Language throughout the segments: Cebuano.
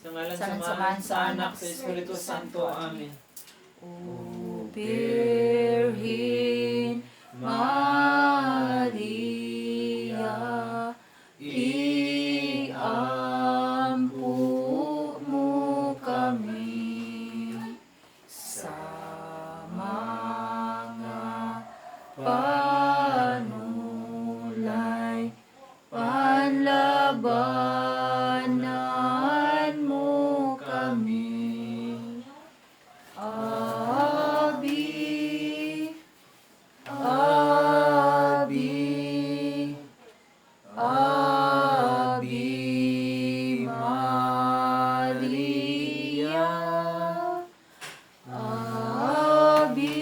Sa ngalan Sa sa ngalan Amahan, sa sa Anak, Anak, sa Espiritu Santo. Amen. O Birhen Maria, iampo mo kami sa mga panulay, panlabanan mo kami. Abi, Abi, Abi Maria, Abi,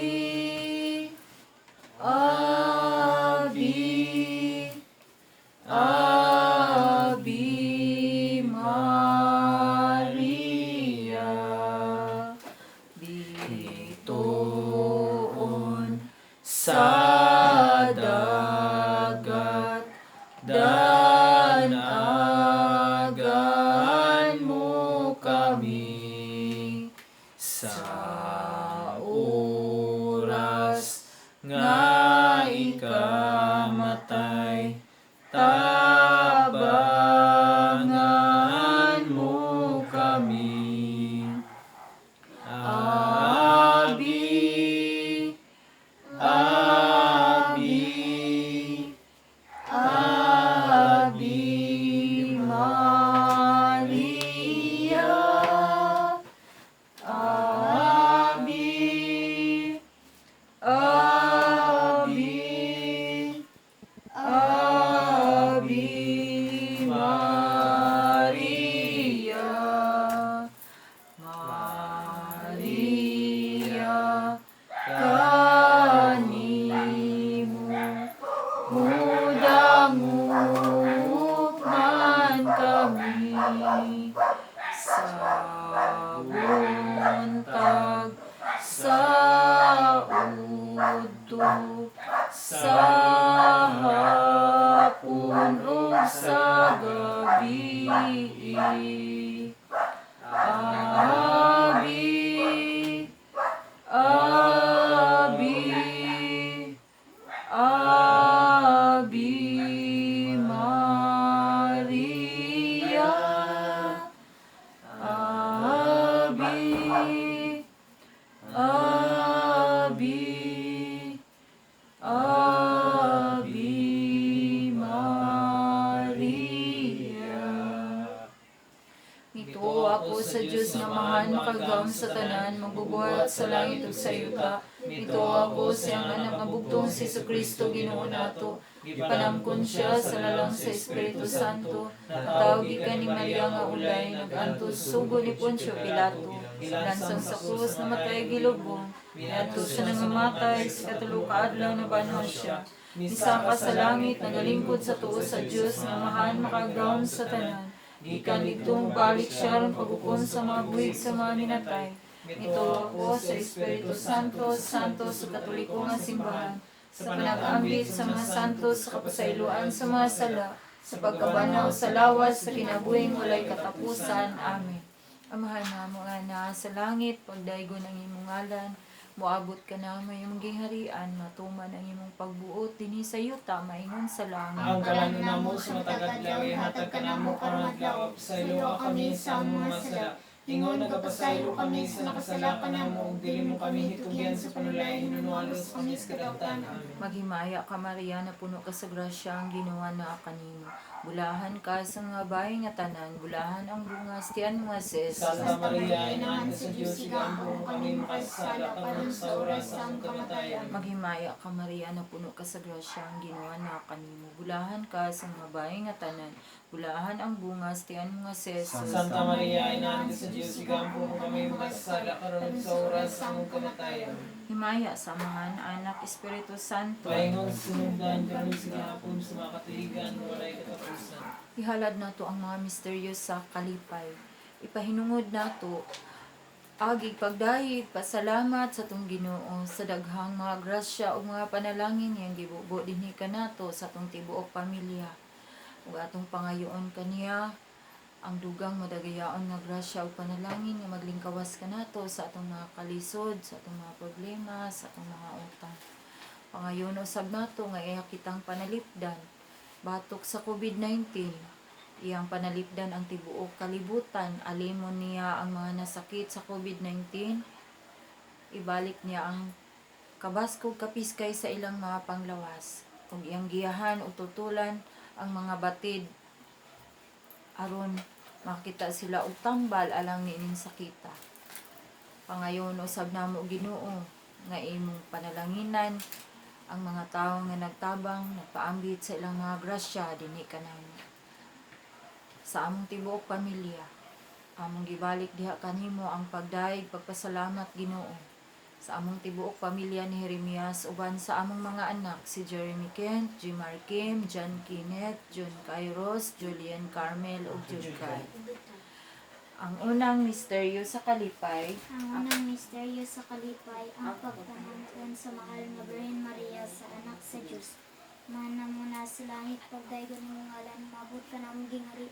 Abi, Abi Maria. Bituon sa dagat, danagan mo kami Sa sa oras nga nga ikamatay, ikamatay, tabangan tabangan mo mo kami. kami. Abi, Abi, Abi Maria, Abi, Abi, Abi Maria, Maria, kanimo mudangop man kami sa buntag, sa udto, sa hapon ug sa gabi. Abi, Abi, Abi Maria, Abi, Abi, Abi Maria. Mituo ako sa Dios nga Amahan, makagagahom sa tanan, magbubuhat sa langit ug sa yuta. Mituo ako sa iyang Anak nga bugtong si Kristo, Ginoo nato. Gipanangkon siya sa lalang sa Espiritu Santo. Natawo gikan ni Maria nga ulay, nag-antos sugo ni Poncio Pilato. Lansang sa krus, namatay, gilubong. Miadto sa nangamatay, sa katulo ka adlaw nabanhaw siya. Misaka sa langit, nagalingkod sa tuo sa Dios nga Amahan, makagagahom sa tanan. Gikan didto balik siya aron paghukom sa mga buhi sa mga minatay. Mituo ako sa Espiritu Santo, Santo sa Katoliko nga simbahan, sa panag-ambit sa mga santos, sa kapasayloan sa mga sala, sa pagkabanhaw sa lawas, sa kinabuhing walay katapusan. Amen. Amahan namo nga naa sa langit, pagdaygon ang imong ngalan, moabot kanamo imong gingharian, matuman ang imong pagbuot dinhi sa yuta maingon sa langit. Ang kalanon namo sa matag adlaw ihatag kanamo karong adlaw. Pasayloa kami sa among mga sala, ingon nagapasaylo kami sa nakasala kanamo, ug dili mo kami hitugyan sa panulay, hinunohalos kami sa kadautan. Amen. Maghimaya ka, Maria, na puno ka sa grasya, ang Ginoo naa kanimo. Bulahan ka sa mga babae nga tanan, bulahan ang bunga sa tiyan mo nga si Jesus. Santa Maria, Inahan sa Dios, igampo mo kami makasala karon sa oras sa among kamatayan. Maghimaya ka, Maria, na puno ka sa grasya, ang Ginoo naa kanimo. Bulahan ka sa mga babae nga tanan, bulahan ang bunga sa tiyan mo nga si Jesus. Santa Maria, Inahan sa Dios, igampo mo kami makasala karon sa oras sa among kamatayan. Himaya sa Amahan, Anak, Espiritu Santo. Paingon sinugdan karon sa gihapon sa mga katuigan walay katapusan. Ihalad nato ang mga misteryo sa kalipay. Ipahinungod nato agig pagdayeg pasalamat sa atong Ginoo sa daghang mga grasya ug mga panalangin niyang gibubo dinhi kanato sa atong tibuok pamilya. Ug atong pangayoon kaniya Ang dugang madagayaon nga grasya ug panalangin nga maglingkawas kanato sa atong mga kalisod, sa atong mga problema, sa atong mga utang. Pangayon usab nato nga iya kitang panalipdan batok sa COVID-19. Iyang panalipdan ang tibuok kalibutan, alimon niya ang mga nasakit sa COVID-19. Ibalik niya ang kabaskog kapiskay sa ilang mga panglawas ug iyang giyahan ug tutulan ang mga batid aron makita sila og tambal alang niining sakita. Pangayon usab namo, Ginoo, nga imong panalanginan ang mga tawo nga nagtabang, nagpaambit sa ilang mga grasya dinhi kanamo. Sa among tibuok pamilya, among gibalik diha kanimo ang pagdayeg pagpasalamat, Ginoo. Sa among tibuok pamilya ni Jeremias uban sa among mga anak si Jeremy Kent, Jimar Kim, John Kenneth, John Kairos, Julian Carmel ug Jude Kai. Ang unang misteryo sa kalipay. Ang unang misteryo sa kalipay, ang pagpanangkon sa mahal nga Birhen Maria sa anak sa Dios. Mana mo na sa langit, pagdaygon imong ngalan, mabot ka namong ginghari,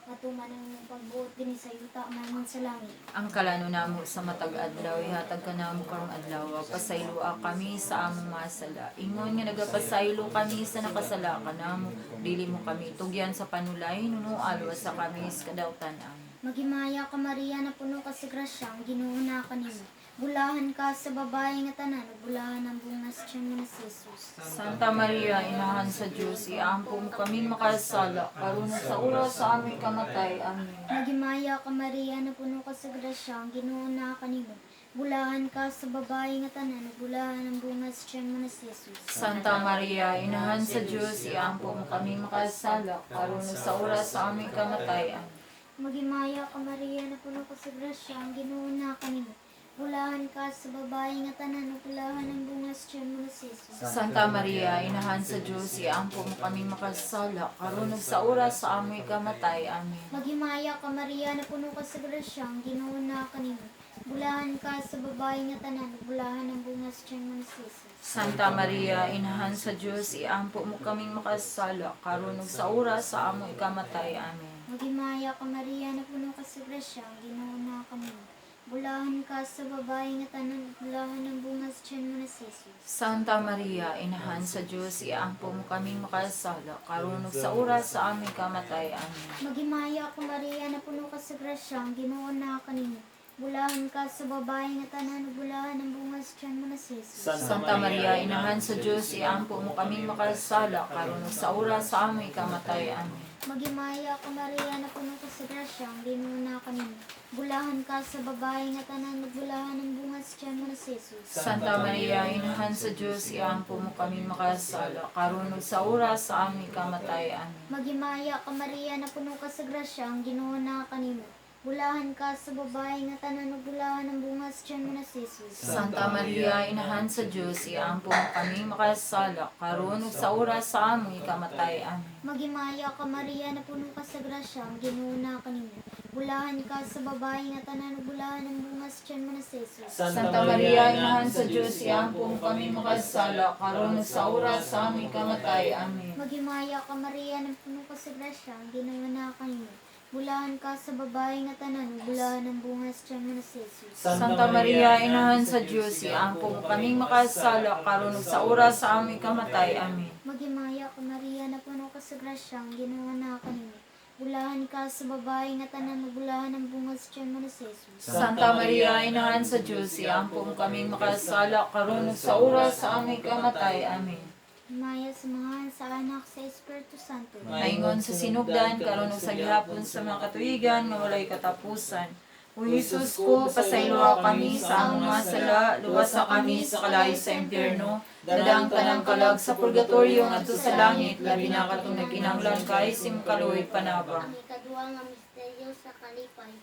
matuman ang imong pagbuot dinhi sa yuta maingon sa langit. Ang kalano namo sa matag adlaw ihatag kanamo karong adlaw. Pasayloa kami sa among mga sala, ingon nga nagapasaylo kami sa nakasala kanamo. Dili mo kami tugyan sa panulay, hinunoa luwasa kami sa kadautan. Amen. Maghimaya ka Maria, na puno ka sa grasya, ang Ginoo na kanimo. Bulahan ka sa babae nga tanan, ug bulahan ang bunga sa tiyan mo na si Jesus. Santa Maria, Inahan sa Dios, iampo mo kaming makasala, karon ug sa oras sa aming kamatay. Amen. Maghimaya ka Maria, na puno ka sa grasya, ang Ginoo na kanimo. Bulahan ka sa babae nga tanan, ug bulahan ang bunga sa tiyan mo na si Jesus. Santa Maria, Inahan sa Dios, iampo mo kaming makasala, karon ug sa oras sa aming kamatay. Amen. Maghimaya ka Maria, na puno ka sa grasya, ang Ginoo na kanimo. Bulahan ka sa babae nga tanan, ug bulahan ang bunga sa tiyan mo na si Jesus. Santa Maria, Inahan sa Dios, iampo mo kaming makasala, karon ug sa oras sa aming kamatay. Amen. Maghimaya ka Maria, na puno ka sa grasya, ang Ginoo na kanimo. Bulahan ka sa babae nga tanan, ug bulahan ang bunga sa tiyan mo na si Jesus. Santa Maria, Inahan sa Dios, iampo mo kaming makasala, karon ug sa oras sa among ikamatay. Amen. Maghimaya ka Maria, na puno ka sa grasya, ang Ginoo na kanimo. Bulahan ka sa babae nga tanan, ug bulahan ang bunga sa tiyan mo na si Jesus. Santa Maria, Inahan sa Dios, iampo mo kaming makasala, karon ug sa oras sa aming kamatay. Amen. Maghimaya ka Maria, na puno ka sa grasya, ang Ginoo na kanimo. Bulahan ka sa babae nga tanan, ug bulahan ang bunga sa tiyan mo na si Jesus. Santa Maria, Inahan sa Dios, iampo mo kaming makasala, karon ug sa oras sa aming kamatay. Amen. Maghimaya ka Maria, na puno ka sa grasya, ang Ginoo na kanimo. Bulahan ka sa babae nga tanan, ug bulahan ang bunga sa tiyan mo na si Jesus. Santa Maria, Inahan sa Dios, iampo mo kaming makasala, karon ug sa oras sa aming kamatay. Amen. Maghimaya ka Maria, na puno ka sa grasya, ang Ginoo na kanimo. Bulahan ka sa babae nga tanan, ug bulahan ang bunga sa tiyan mo na si Jesus. Santa Maria, Inahan sa Dios, iampo mo kaming makasala, karon ug sa oras sa aming kamatay. Amen. Maghimaya ka Maria, na puno ka sa grasya, ang Ginoo na kanimo. Bulahan ka sa babae nga tanan, ug bulahan ang bunga sa tiyan mo na si Jesus. Santa Maria, Inahan sa Dios, iampo mo kaming makasala, karon ug sa oras sa aming kamatay. Amen. Maghimaya ka Maria, na puno ka sa grasya, ang Ginoo na kanimo. Bulahan ka sa babae nga tanan, ug bulahan ang bunga sa tiyan mo na si Jesus. Santa Maria, Inahan sa Dios, iampo mo kaming makasala, karon ug sa oras sa aming kamatay. Amen. Maghimaya ka Maria, na puno ka sa grasya, ang Ginoo na kanimo. Bulahan ka sa babae nga tanan, ug bulahan ang bunga sa tiyan mo na si Jesus. Santa Maria, Inahan sa Dios, iampo mo kaming makasala, karon ug sa oras sa aming kamatay. Amen. Himaya sa Amahan, sa Anak, sa Espiritu Santo. Maingon sa sinugdan, karon ug sa gihapon sa mga katuigan nga walay katapusan. O Jesus ko, pasayloa kami sa among mga sala, luwasa kami sa kalayo sa impyerno, dala ang tanang kalag sa purgatorio ngadto sa langit, labi na katong nagkinahanglan kaayo sa imong kaluoy panabang. Ang ikaduha nga misteryo sa kalipay,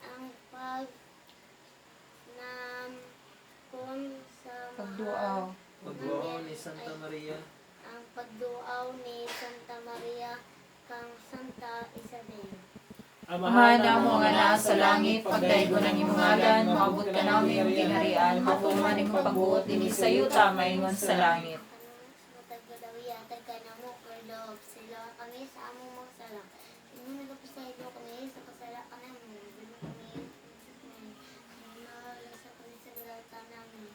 ang pag namkon sa Pagduaw. Pagduaw ni Santa Maria. Ang pagduaw ni Santa Maria kang Santa Isabel. Ama namo nga naa sa langit, pagdaygon ang imong ngalan, moabot kanamo imong gingharian, matuman imong pagbuot dinhi sa yuta maingon sa langit. Kanunay sa matag adlaw, ihatag kanamo, Lord, pasayloa kami sa among mga sala. Ingon nagapasaylo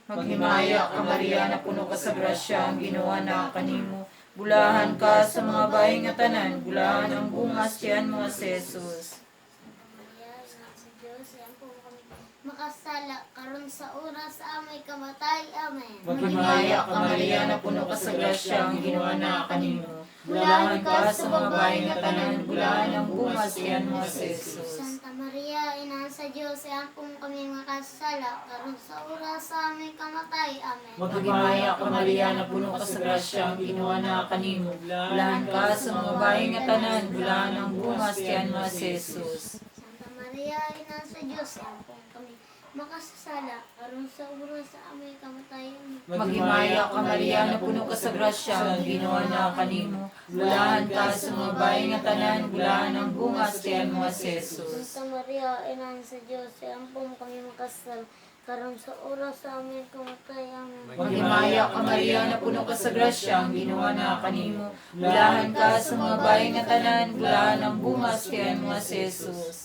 Maghimaya ka, Maria, na puno ka sa grasya, ang Ginoo naa kanimo. Bulahan ka sa mga babae nga tanan, bulahan ang bunga sa tiyan mo nga si Jesus. Santa Maria, Ina sa Diyos, iampo mo kami makasala karon sa oras sa amay kamatay. Amen. Maghimaya ka, Maria, na puno ka sa grasya, ang Ginoo naa kanimo. Bulahan ka sa mga babae nga tanan, bulahan ang bunga sa tiyan mo nga si Jesus. Santa Maria, Ina sa Diyos, iampo mo kami makasala karon sa oras sa amay kamatay. Amen. Maghimaya ka, Maria, na puno ka sa grasya, ang Ginoo naa kanimo. Bulahan ka sa mga babae nga tanan, bulahan ang bunga sa tiyan mo nga si Jesus. Santa Maria, Ina sa Diyos, iampo mo kami makasala karon sa oras sa amay kamatay. Amen. Maghimaya ka, Maria, na puno ka sa grasya, ang Ginoo naa kanimo. Bulahan ka sa mga babae nga tanan, bulahan ang bunga sa tiyan mo nga si Jesus. Santa Maria, Ina sa Diyos, iampo mo kami makasala karon sa oras sa amay kamatay. Amen. Maghimaya ka, Maria, na puno ka sa grasya, ang Ginoo naa kanimo. Bulahan ka sa mga babae nga tanan, bulahan ang bunga sa tiyan mo nga si Jesus.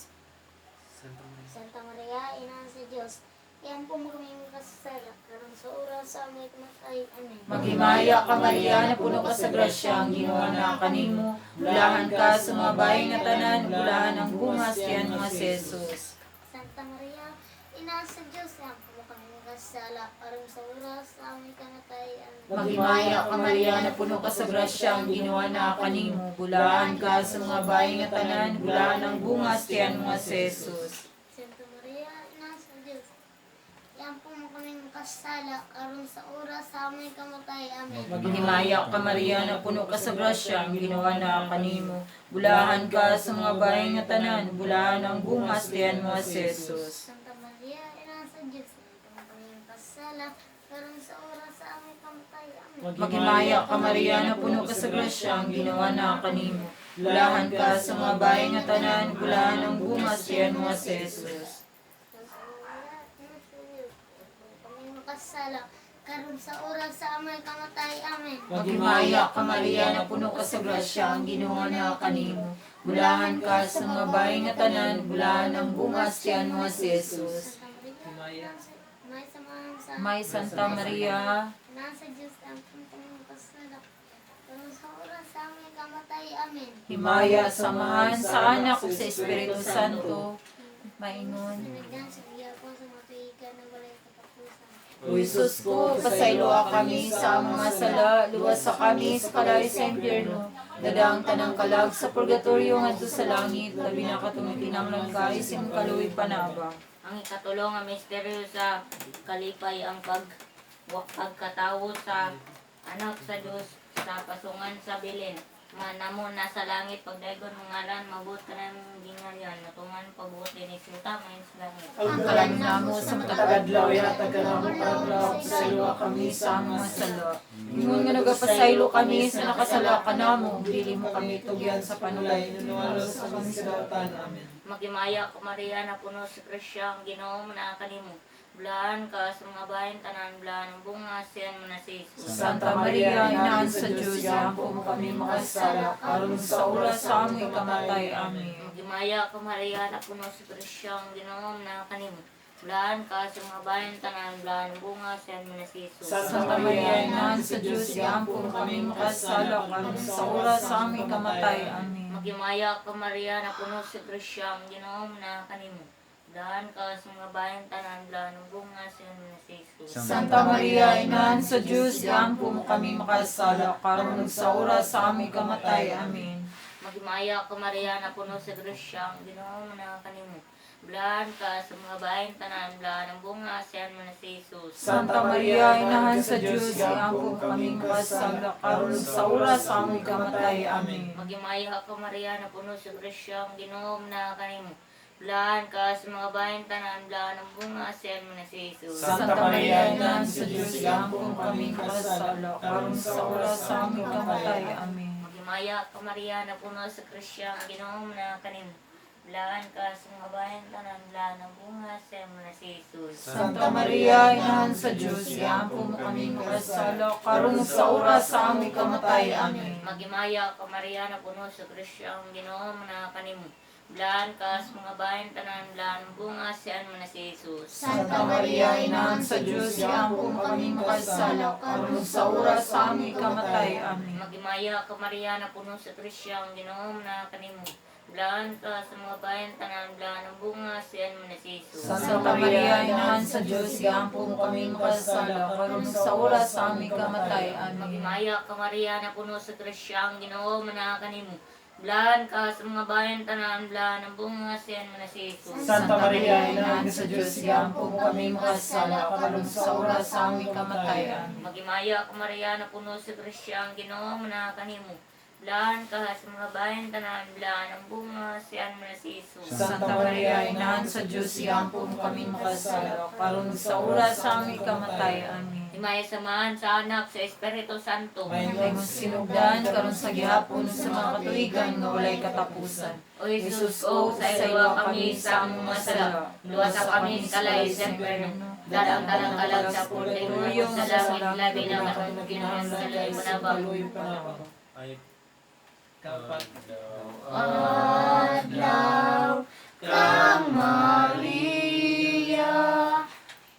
Santa Maria, Ina sa Diyos, iampo mo kami makasala karon sa oras sa amay kamatay. Amen. Maghimaya ka, Maria, na puno ka sa grasya, ang Ginoo naa kanimo. Bulahan ka sa mga babae nga tanan, bulahan ang bunga sa tiyan mo nga si Jesus. Santa Maria, Ina sa Diyos, iampo mo kami makasala karon sa oras sa amay kamatay. Amen. Maghimaya ka, Maria, na puno ka sa grasya, ang Ginoo naa kanimo. Bulahan ka sa mga babae nga tanan, bulahan ang bunga sa tiyan mo nga si Jesus. Santa Maria, Ina sa Diyos, iampo mo kami makasala karon sa oras sa amay kamatay. Amen. Maghimaya ka, Maria, na puno ka sa grasya, ang Ginoo naa kanimo. Bulahan ka sa mga babae nga tanan, bulahan ang bunga sa tiyan mo nga si Jesus. Santa Maria, Ina sa Diyos, iampo mo kami makasala karon sa oras sa amay kamatay. Amen. Maghimaya ka, Maria, na puno ka sa grasya, ang Ginoo naa kanimo. Bulahan ka sa mga babae nga tanan, bulahan ang bunga sa tiyan mo nga si Jesus. Santa Maria, Ina sa Diyos, iampo mo kami makasala karon sa oras sa amay kamatay. Amen. Maghimaya ka, Maria, na puno ka sa grasya, ang Ginoo naa kanimo. Bulahan ka sa mga babae nga tanan, bulahan ang bunga sa tiyan mo nga si Jesus. Santa Maria, Ina sa may samahan sa May Santa Maria, Ina sa Diyos, iampo mo kami makasala karon sa oras sa amay kamatay. Amen. himaya, samahan sa Anak ug sa Espiritu Santo, maingon. Sinagdan sa giyapon sa mga tuigan na walay katapusan. O Jesus ko, pasayloa kami sa among mga sala, luwasa kami sa kalayo sa impyerno, dada ang tanang kalag sa purgatorio ngadto sa langit, labi na katong kinahanglan kaayo sa imong kaluoy panabang. Ang ikatulo nga misteryo sa kalipay ang pagkatawo sa anak sa Dios sa pasungan sa bilin. Manamo na sa langit pagdaygon mo ngalan mabot ka ng gingalyan matungan pabuot dinhi sa yuta mayon sa langit. Ang kalan namo sa matag Adlaw ihatag kanamo karong adlaw, pasayloa kami sa among mga sala. Ingon nga nagapasaylo kami sa nakasala kanamo, dili mo kami tugyan sa panulay, Hinunualo sa kami sa dautan. Amen. Maghimaya ka, Maria, na puno sa grasya ang Ginoo naa kanimo. Bulahan ka sa mga bahin tanan bulahan ang bunga siyan mo na si Jesus. Santa Maria, Inaan sa Diyos, iampo mo kami makasala, karon sa oras sa among ikamatay. Amen. Maghimaya ka, Maria, na puno sa grasya ang Ginoo naa kanimo. Bulahan ka sa mga bahin tanan bulahan ang bunga siyan mo na si Jesus. Santa Maria, Inaan sa Diyos, iampo mo kami makasala, karon sa oras sa among ikamatay. Amen. Maghimaya ka, Maria, na puno sa grasya ang Ginoo naa kanimo. Bulahan ka sa mga bahin tanan bulahan ang bunga siyan mo na si Jesus. Santa Maria, Inaan sa Diyos, iampo mo kami makasala, karon sa oras sa among ikamatay. Amen. Maghimaya ka, Maria, na puno sa grasya ang Ginoo naa kanimo. Bulahan ka sa mga bahin tanan bulahan ang bunga siyan mo na si Jesus. Santa Maria, Inahan sa Diyos, iampo mo kami makasala, karon sa oras sa among ikamatay. Amen. Maghimaya ka, Maria, na puno sa grasya ang Ginoo naa kanimo. Bulahan ka sa mga bahin tanan bulahan ang bunga siyan mo na si Jesus. Santa Maria, Inahan sa Diyos, iampo mo kami makasala, karon sa oras sa among ikamatay. Amen. Maghimaya ka, Maria, na puno sa grasya ang Ginoo naa kanimo. Bulahan ka sa mga bahin tanan bulahan ang bunga siyan mo na si Jesus. Santa Maria, Inahan sa Diyos, iampo mo kami makasala, karon sa oras sa among ikamatay. Amen. Maghimaya ka, Maria, na puno sa grasya ang Ginoo naa kanimo. Blaan ka sa mga bayan tanan, blaan ang bunga siyan mo na si Jesus. Santa Maria, Inahan sa Diyos, iampo mo kami makasala, karon sa oras sa aming kamatay. Amen. Maghimaya ka Maria na puno sa grasya, ang Ginoo na kanimo. Blaan ka sa mga bayan tanan, blaan ang bunga siyan mo na si Jesus. Santa Maria, Inahan sa Diyos, iampo mo kami makasala, karon sa oras sa aming kamatay. Amen. Maghimaya ka Maria na puno sa grasya, ang Ginoo na kanimo. Blaan ka sa mga bayan tanan, blaan ang bunga siyan mo na si Jesus. Santa Maria, Inahan sa Diyos, iampo mo kami makasala, karon sa oras sa aming kamatayan. Amen. Maghimaya ka Maria na puno sa grasya, ang Ginoo na kanimo. Blaan ka sa mga bayan tanan, blaan ang bunga siyan mo na si Jesus. Santa Maria, Inahan sa Diyos, iampo mo kami makasala, karon sa oras sa aming kamatay. Amen. Himaya samahan sa Anak, sa Espiritu Santo. Ingon sinugdan karon sa gihapon sa mga katuigan nga walay katapusan. O Jesus, o sa iluwa kami sa among mga sala, luwasa kami sa kalay sa impyerno. Dalang talang kalag sa purgatorio sa langit, labi na katong kinahanglan sa panabang. Ay, Kapat. Adlaw kang Maria,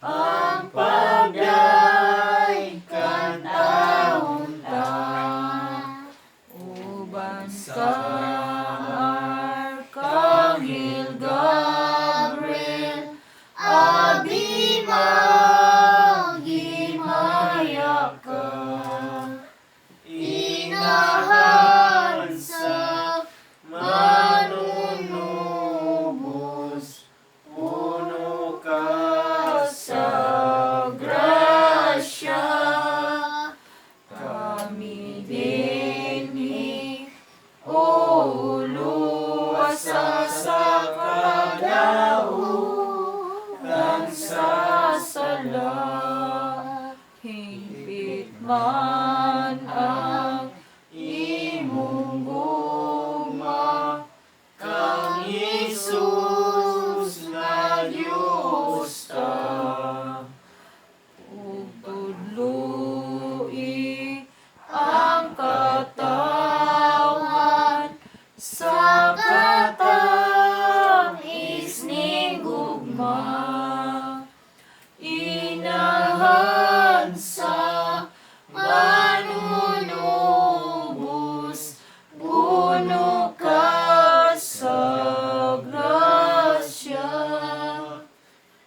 ang pagday kantahon ta. Uban sa Arkanghel Gabriel, Abi maghimaya ka, inahan sa manunubos, Puno ka sa grasya. Kami dinhi, o luwasa sa kadautan sa sala. Hingpit man ang imong gugma, Kang Jesus na Diyos ta. Ug tudloi ang katawhan sa katamis ning gugma. Inahan sa manunubos, puno ka sa grasya.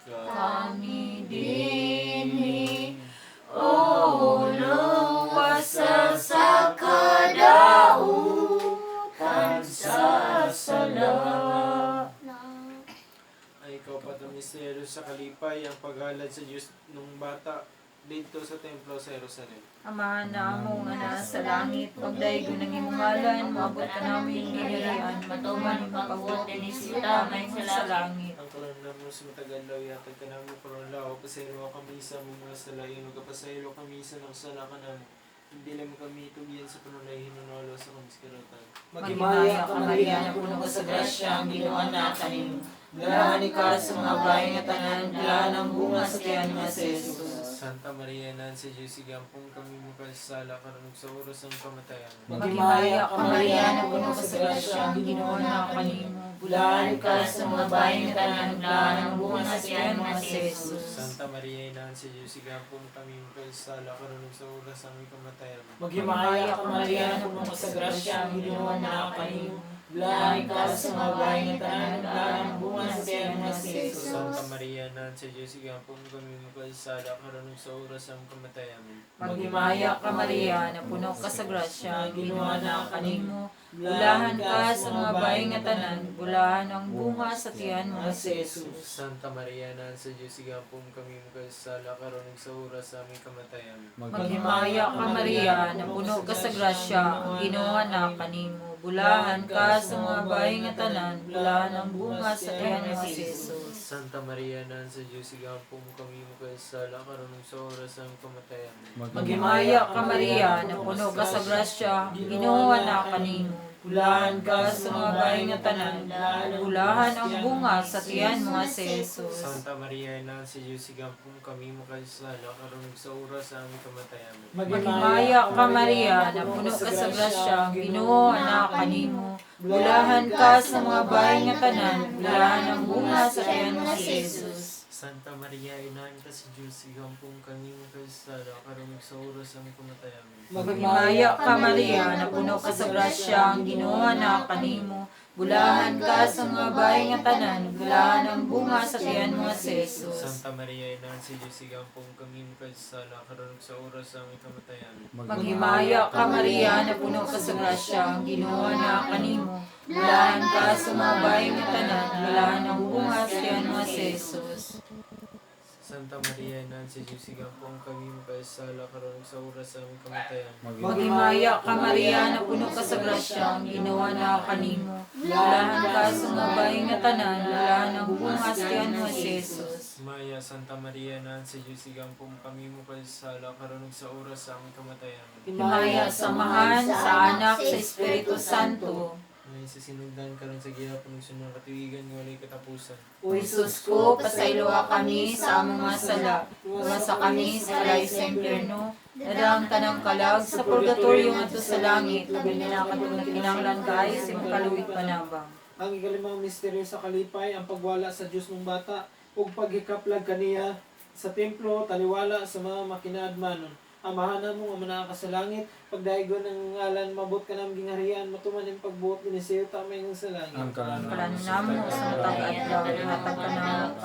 Kami dinhi, O luwasa sa kadautan sa sala. Ay ikaw pa misteryo sa kalipay ang paghalad sa Diyos nung bata dito sa templo sa Jerusalem. Amahan na among nga naa sa langit, pagdaygo ng imong ngalan, moabot ka namin gingharian, matuman ang pagbuot dinhi sa yuta, mahimo sa langit. Ang kalan namo sa matagal law yatag ka namo karon law pasaylo kami sa among mga sala ingon kapasaylo kami sa nakasala kanamo. Hindi lang kami itugyan sa panunay hinunolo sa kamiskarotan. Maghimaya ka Maria, na puno ka sa grasya, ang Ginoo na kanimo. Bulahan ka sa mga bahay nga tanan, bulahan ang bunga sa tiyan nga si Jesus. Santa Maria, Inahan sa Diyos, igampong kami makasala karon ug sa oras ng kamatayan. Maghimaya ka Maria, na puno ka sa grasya, ang Ginoo na kanimo. Bulahan ka sa mga bahay nga tanan, bulahan ang bunga sa tiyan nga si Jesus. Santa Maria, Inahan sa Diyos, igampong kami makasala karon ug sa oras ng kamatayan. Maghimaya ka Maria, na puno ka sa grasya, ang Ginoo na kanimo. Bulahan ka sa mga bahay nga tanan, bulahan ang bunga sa tiyan nga si Jesus. Santa Maria, Inahan sa Diyos, igampong kami makasala karon ug sa oras ng kamatayan. Maghimaya ka Maria, na puno ka sa grasya, ang Ginoo na kanimo. Bulahan ka sa mga bahay nga tanan, bulahan ang bunga sa tiyan mo Nga si Jesus. Santa Maria, Inahan sa Diyos, igampong kami makasala karon ug sa oras ng kamatayan. Maghimaya ka Maria, na puno ka sa grasya, ang Ginoo na kanimo. Bulahan ka sa mga bahay nga tanan, bulahan ang bunga sa tiyan mo si Jesus. Santa Maria, Inahan sa Diyos, igampong kami makasala karon ug sa oras ng kamatayan. Maghimaya ka Maria, na puno ka sa grasya, ang Ginoo na kanimo. Bulahan ka sa mga babae nga tanan, bulahan ang bunga sa tiyan mo nga si Jesus. Santa Maria, Inahan sa Diyos, igampong kami makasala, karon ug sa oras sa aming kamatayan. Maghimaya ka, Maria, napuno ka sa grasya, ang Ginoo ana kanimo. Bulahan ka sa mga bahay nga tanan, bulahan ang bunga sa tiyan mo si Jesus. Santa Maria, Inahan ka sa Diyos, igampong kami makasala, karon ug sa oras sa aming kamatayan. Maghimaya ka, Maria, napuno ka sa grasya, ang Ginoo ana kanimo. Bulahan ka sa mga bahay nga tanan, bulahan ang bunga sa tiyan mo si Jesus. Santa Maria, Inahan sa Diyos, igampong kami makasala, karon ug sa oras sa aming kamatayan. Maghimaya ka, Maria, napuno ka sa grasya, ang Ginoo na kanimo. Bulahan ka sa mga bahay nga tanan, bulahan ang bunga sa tiyan mo si Jesus. Santa Maria, Inahan sa Diyos, igampong kami makasala, karon ug sa oras sa aming kamatayan. Maghimaya ka, Maria, napuno ka sa grasya, ang Ginoo na kanimo. Bulahan ka sa mga bahay nga tanan, bulahan ang bunga sa tiyan mo si Jesus. Maya, Santa Maria, Inahan sa Diyos, igampong kami makasala, karon ug sa oras sa aming kamatayan. Himaya sa Amahan, sa Anak, sa Espiritu Santo. May sa sinugdan karon sa gihapon ug sa mga katuigan nga walay katapusan. O Jesus ko, pasayloa kami sa among mga sala, luwasa kami sa kalayo sa impyerno, dadang tanang kalag sa purgatorio ngadto sa langit, labi na katong kinahanglan kaayo sa imong kaluoy panabang. Ang ikalimang misteryo sa kalipay, ang pagwala sa Dios ng bata ug paghikaplag kaniya sa templo taliwala sa mga makinaadmanon. Amahan namo nga manaa ka sa langit, pagdaigon ang ngalan, mabot ka namong gingharian, matuman ang pagbuot dinhi sa yuta maayong sa langit. Ang Ang kalano namo sa matag adlaw, ihatag ka na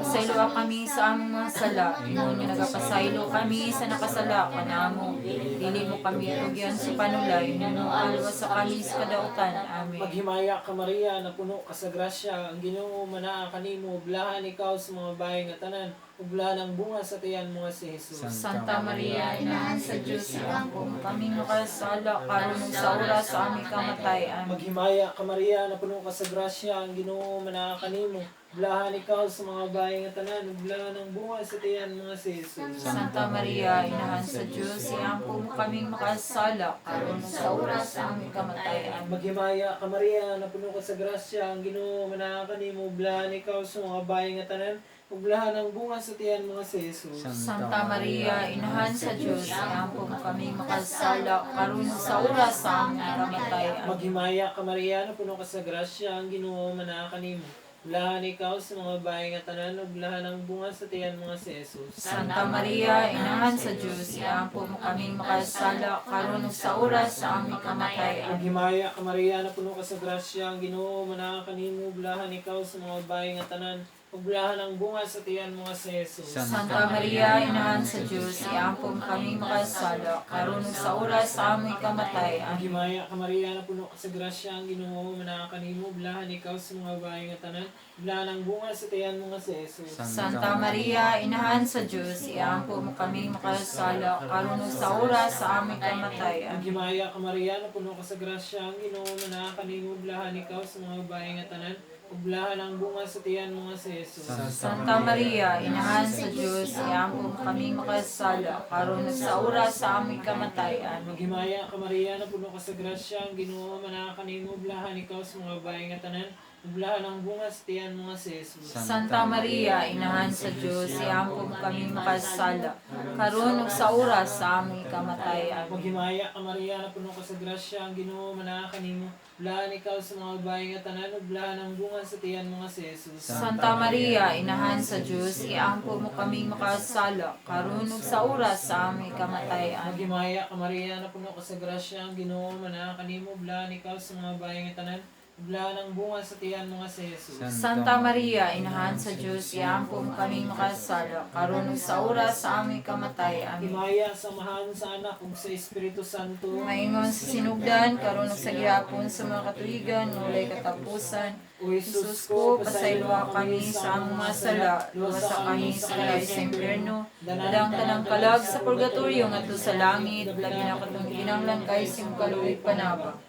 pasayloa kami sa among mga sala, ingon nga nagapasaylo kami sa nakasala kanamo. Dili mo kami tugyan sa panulay, ngunit alwas sa kami sa kadautan. Amen. Maghimaya ka, Maria, napuno ka sa grasya, ang Ginoo manaa kanimo, bulahan ikaw sa mga bahay nga tanan, ug bulahan ang bunga sa tiyan mo nga si Jesus. Santa Maria, inahan sa Diyos, iampo mo kami makasala, karon ug sa oras sa aming kamatay. Amen. Maghimaya ka, Maria, napuno ka sa grasya, ang Ginoo manaa kanimo, bulahan ikaw sa mga bahay nga tanan, ug bulahan ang bunga sa tiyan mo nga si Jesus. Santa Maria, inahan sa Diyos, iampo mo kaming makasala, karon ug sa oras sa aming kamatay. Amen. Maghimaya ka, Maria, napuno ka sa grasya, ang Ginoo manaa kanimo, bulahan ikaw sa mga bahay nga tanan, ug bulahan ang bunga sa tiyan mo nga si Jesus. Santa Maria, inahan sa Diyos, iampo mo kaming makasala, karon ug sa oras sa aming kamatay. Amen. Maghimaya ka, Maria, napuno ka sa grasya, ang Ginoo manaa kanimo. Bulahan ikaw sa mga bahay nga tanan, ug bulahan ang bunga sa tiyan mo nga si Jesus. Santa Maria, inahan sa Diyos, iampo mo kaming makasala, karon ug sa oras sa aming kamatay. Amen. Maghimaya ka, Maria, napuno ka sa grasya, ang Ginoo manaa kanimo, bulahan ikaw sa mga bahay nga tanan, ug bulahan ang bunga sa tiyan mo nga si Jesus. Santa Maria, inahan sa Diyos, iampo mo kaming makasala, karon ug sa oras sa aming kamatay. Amen. Maghimaya ka, Maria, napuno ka sa grasya, ang Ginoo manaa kanimo, bulahan ikaw sa mga bahay nga tanan, bulahan ang bunga sa tiyan mo nga si Jesus. Santa Maria, inahan sa Diyos, iampo mo kaming makasala, karon ug sa oras sa aming kamatay. Amen. Maghimaya ka, Maria, napuno ka sa grasya, ang Ginoo manaa kanimo, bulahan ikaw sa mga bahay nga tanan, ug bulahan ang bunga sa tiyan mo nga si Jesus. Santa Maria, inahan sa Diyos, iampo mo kaming makasala, karon ug sa oras sa aming kamatay. Amen. Maghimaya ka, Maria, napuno ka sa grasya, ang Ginoo manaa kanimo, bulahan ikaw sa mga bahay nga tanan, ug bulahan ang bunga sa tiyan mo nga si Jesus. Santa Maria, inahan sa Diyos, iampo mo kaming makasala, karon ug sa oras sa aming kamatay. Amen. Maghimaya ka, Maria, napuno ka sa grasya, ang Ginoo manaa kanimo, bulahan ikaw sa mga bahay nga tanan, ug bulahan ang bunga sa tiyan mo nga si Jesus. Santa Maria, inahan sa Diyos, iampo mo kaming makasala, karon ug sa oras sa aming kamatay. Amen. Maghimaya ka, Maria, napuno ka sa grasya, ang Ginoo manaa kanimo, bulahan ikaw sa mga bahay nga tanan, ug bulahan ang bunga sa tiyan mo nga si Jesus. Santa Maria, inahan sa Diyos, iampo mo kaming makasala, karon ug sa oras sa aming kamatay. Amen. Himaya sa Amahan, sa Anak ug sa Espiritu Santo. Maingon sa sinugdan, karon ug sa gihapon sa mga katuigan, nga walay katapusan. O Jesus ko, pasayloa kami sa among mga sala, luwasa kami sa kalayo sa impyerno, dadang tanang kalag sa purgatorio ngadto sa langit, labi na katong kinahanglan kaayo sa imong kaluoy panabang.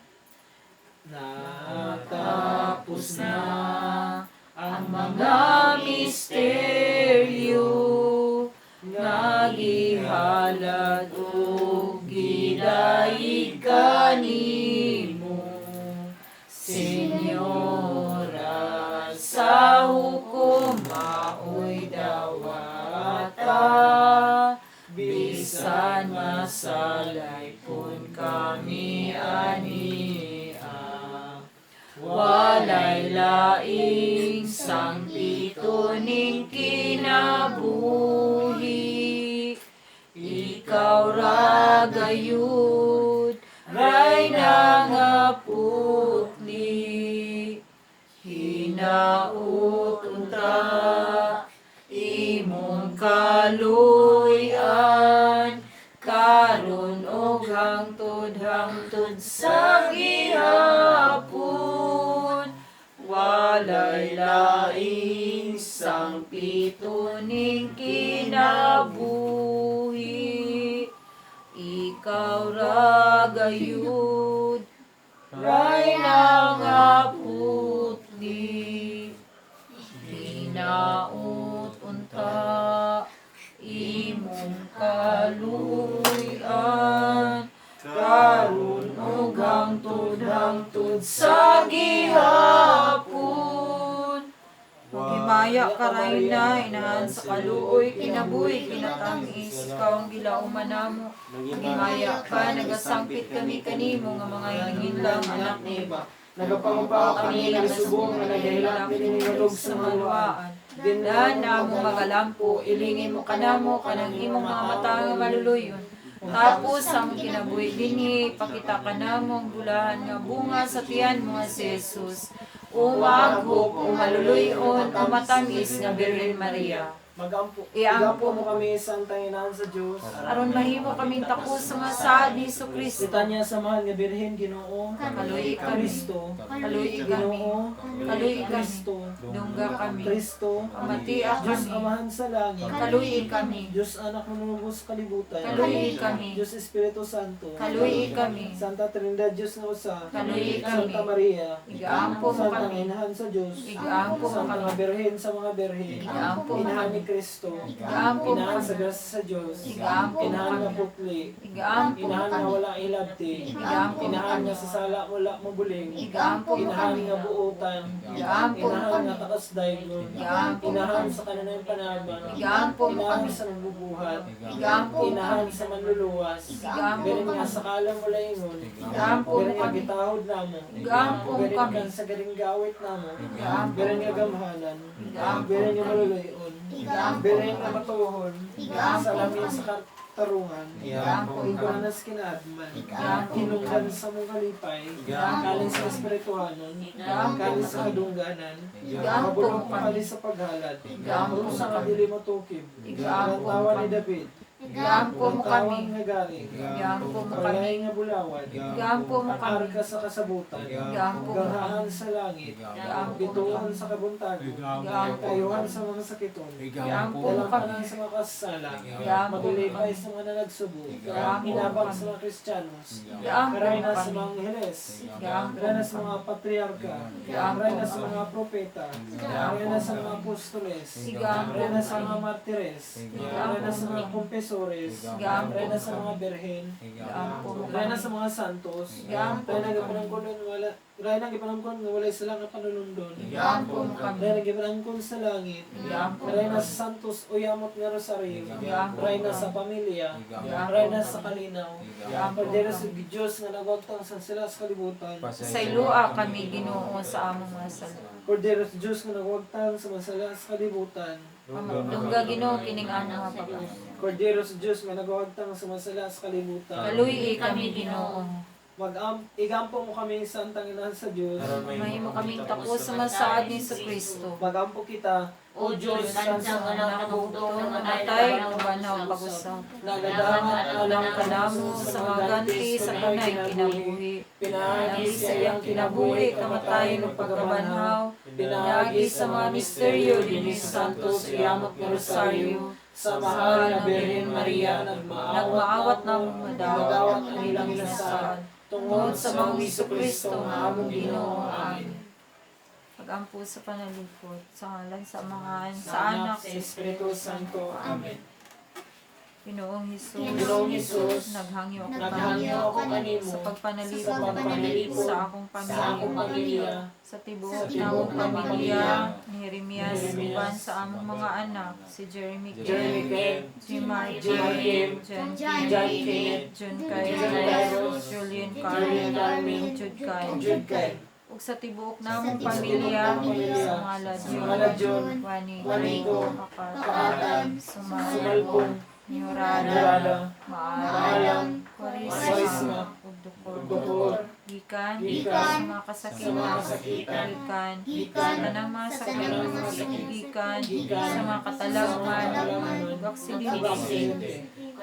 Natapos na ang mga misteryo nga gihalad ug gidayeg kanimo. ko maoy dawata, bisan masalaypon kami ania. Walay laing sangpito ning kinabuhi, ikaw ra gayud, Rayna nga putli. Hinaut unta imong kaluy-an, karon og hangtod hangtod sa gihapon. Walay laing sangpito ning kinabuhi, ikaw ra gayud, Rayna nga putli. Hinaut unta imong kaluy-an, karon ug hangtod hangtod sa gihapon. Maghimaya ka, Rayna, inahan sa kaluoy, kinabuhi, kinatangis, ikaw ang gilauman namo. Maghimaya ka, nagasangpit kami kanimo nga mga hininginlang anak ni Eva. Nagapangupa kami nga subong nga nagahilak piningalog sa mga luwaan. Dindan na mo magalampo, ilingin mo kanamo kanang imong mga mata nga maluluyon. Tapos ang kinabuhi dinhi, pakita kanamo ang bulahan nga bunga sa tiyan mo nga si Jesus. Umaghop, umaluluyon, umatamis nga Birhen Maria. Magampo, Iampo igampo mo kami sa antanginaan sa Dios. Aron mahimo kaming takos sa mga saad ni Hesus Kristo. Litanya sa mahal nga Birhen Ginoo. Kaluoy kami. Kristo. Kaluoy kami. Ginoo. Kaluoy kami. Kristo. Dungga kami. Kristo. Pamatia Diyos kami. Amahan sa langit. Kaluoy kami. Diyos Anak manunubos sa kalibutan. Kaluoy kami. Diyos Espiritu Santo. Kaluoy kami. Santa Trinidad Diyos na usa. Kaluoy kami. Santa Maria. Igaampo mo Santa kami. Inahan sa Diyos. Igaampo mo Santa kami. nga Birhen sa mga birhen. Igaampo mo Inahan kami. ni Kristo. Igaampo mo Inahan sa kami. grasya sa Diyos. Igaampo mo Inahan kami. nga putli. Igaampo mo Inahan nga kami. wala ilabti. Igaampo mo Inahan kami. nga sa sala wala mabuling. Igaampo mo Inahan kami. nga buotan. Igaampo mo Inahan kami. nga takas daygon. Igaampo mo Inahan kami. sa kanunay panabang. Igaampo mo Inahan kami. sa nagbubuhat. Igaampo mo Inahan kami. sa manluluwas. Igaampo Galing mo nga kami. sa kalam wala ingon. Igaampo mo Galing nga kami. gitahod namo. Igaampo mo Galing kami. kan sa galing gawit namo. Igaampo Galing mo nga kami. gamhanan. Igaampo Galing mo nga kami. maluluyon. Igaampo mo Galing nga kami. matuhon. Igaampo Sa mo lamin kami. sa katarungan. Igaampo mo kami. Iguanas kinaadman. Igaampo mo Hinungdan kami. sa mong kalipay. Igaampo Kaling mo sa kami. espirituhanon. Igaampo Kaling mo sa kami. kadungganan. Igaampo mo Mabulok kami. kali sa paghalad. Igaampo mo Rusa nga kami. dili matukib. Igaampo mo Lantawan ni kami. David. Igaampo mo kami. Lantawan nga galing. Igaampo mo kami. Palay nga bulawan. Igaampo mo Ang kami. arka sa kasabutan. Igaampo mo Ganghaan kami. sa langit. Igaampo mo Bituan kami. sa kabuntago. Igaampo mo Kayuhan kami. sa mga sakiton. Igaampo mo kami. Dalampanan sa mga kasala. Igaampo mo Maglilipay kami. sa mga nalagsubo. Igaampo mo Inabang kami. sa mga Kristiyanos. Igaampo mo Karayna sa kami. mga angheles. Igaampo Karayna mo sa kami. mga patriarka. Igaampo Karayna mo sa kami. mga propeta. Igaampo Karayna mo sa mga kami. apostoles. Igaampo Karayna mo sa mga kami. martires. Igaampo Karayna mo sa mga kami. kumpesores. Igaampo Karayna mo sa mga kami. berhen. Igaampo mo Karayna kami. sa mga santos. Igaampo Karayna mo kami. gipanangkon wala Karayna gipanangkon nga walay sala nga panulundon. Igaampo mo kami. Karayna gipanangkon sa langit. Igaampo mo Karayna kami. sa santos o yamot nga rosaryo. Igaampo mo Karayna sa kami. pamilya. Igaampo Karayna mo sa kami. kalinaw. Igaampo mo Kordero sa kami. Diyos nga nagwagtang sa sila sa kalibutan. Saylua kami Ginoo sa among mga sala. Kordero sa Diyos nga nagwagtang sa masala sa kalibutan. Dungga Ginoo kining among mga pag-amo. Kordero sa Diyos nga nagwagtang sa masala sa kalibutan. Kaluy kami Ginoo. Igampo mo kami sa Santang sa Diyos. Mahimo kaming takos sa masaad ni Hesus Kristo. Magampo kita, O Diyos, Sa sa anak bugtong namatay ug banaw pag-usab. nagadamat Alam kanamo sa mga ganti sa kanay kinabuhi. Pinaagi Pinaagi sa iyang kinabuhi, kamatayon ug pagkabanhaw. Pinaagi sa mga misteryo dinhi sa Santos Iyamot nga Rosario. Sa mahal na Birhen Maria, nagmaawat Nagmaawat namo madawat madawat ang ilang inasahan. Tungod sa mga Hesus Kristo nga among Ginoo. Amen. Amen. Pagampo sa panalipod, sa ngalan sa Amahan, sa Anak, sa Espiritu Santo. Amen. Ginoong Hesus, Ginoong Hesus, naghangyo ako Naghangyo ako kanimo sa pagpanalipod sa pagpanalipod sa akong sa akong pamilya, pamilya, sa tibuok sa namong tibuok namong pamilya, pamilya, ni Jeremias Uban sa among mga anak, si Jeremy Kim, Jeremy Kim, Jimar Jimar Kim, Kim, John John Kim, John Kenneth, John John Kairos, Kairos, Julian Julian Carmen, Carmen, Jude Kyle. Jude Kyle, Ug sa tibuok namong Sa tibuok pamilya, pamilya, sa ngalan sa ngalan John, Juanico, Juanico, Pakatan, Pakatan, Sumalpong, Sumalpong, Miurada, Murada, Maalam, Maalam, Kwaresma, Kwaresma, ug Dukor. Dukor, Gikan, Gikan, sa mga kasakitan, sa mga kasakitan, gikan, Gikan, sa tanang mga sa sakit, tanang mga sakit, gikan, gikan, sa mga katalagman, katalagman, ug ug aksidente, aksidente,